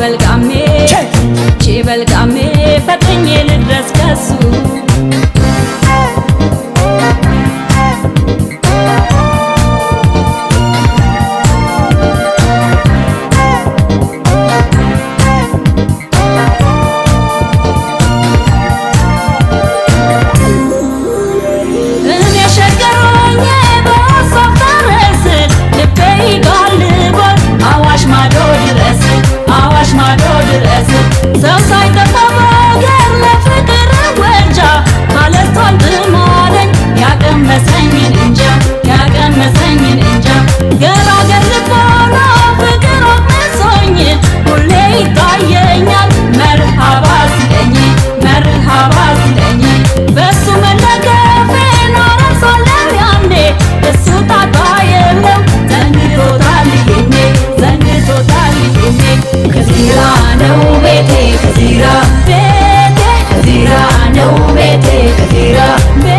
በልጋሜ ቺበልጋሜ ፈጥኜ ልድረስ ከሱ። እኔ ሸገሮኜ በሀሳብ ፈረስ ልቤ ይጋልባል አዋሽ ማዶ ድረስ፣ አዋሽ ማዶ ድረስ። ሰው ሳይጠፋ በአገር ለፍቅር ወጃ ካለቷል ጥማለኝ ያቀመሰኝን እንጃ፣ ያቀመሰኝን እንጃ። ገራገር ልቦና ፍቅር አቅምሶኝ ሁሌ ይታየኛል መርሃባ ሲለኝ፣ መርሃባ ሲለኝ። በሱ መለከፌን አረሳለሁ ያኔ፣ እሱ ጣጣ የለው ዘንግቶታል ይሄኔ፣ ዘንግቶታል ይሄኔ። ከዚራ ነው ቤቴ ከዚራ ቤቴ ከዚራ ነው ቤቴ ከዚራ ቤቴ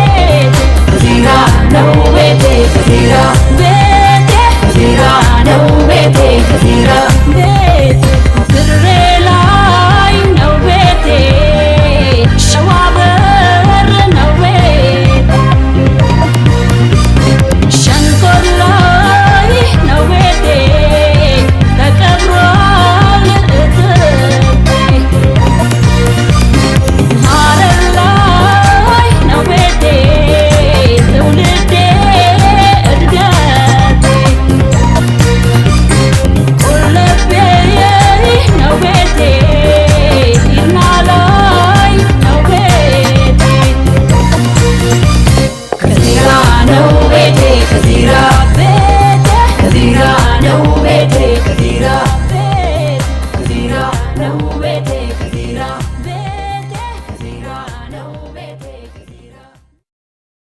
ከዚራ ነው ቤቴ ከዚራ ቤቴ ከዚራ ነው ቤቴ ከዚራ ቤቴ። ድሬ ላይ ነው ቤቴ፣ ሸዋ በር ነው ቤቴ፣ ሸንኮር ላይ ነው ቤቴ፣ ተቀብሯል እትብቴ። ሐረር ላይ ነው ቤቴ፣ ትውልዴ እድገቴ። ቆለቤ ነው ቤቴ፣ ይርና ላይ ነው ቤቴ። ከዚራ ነው ቤቴ ከዚራ ቤቴ ከዚራ ነው ቤቴ ከዚራ ቤቴ ከዚራ ነው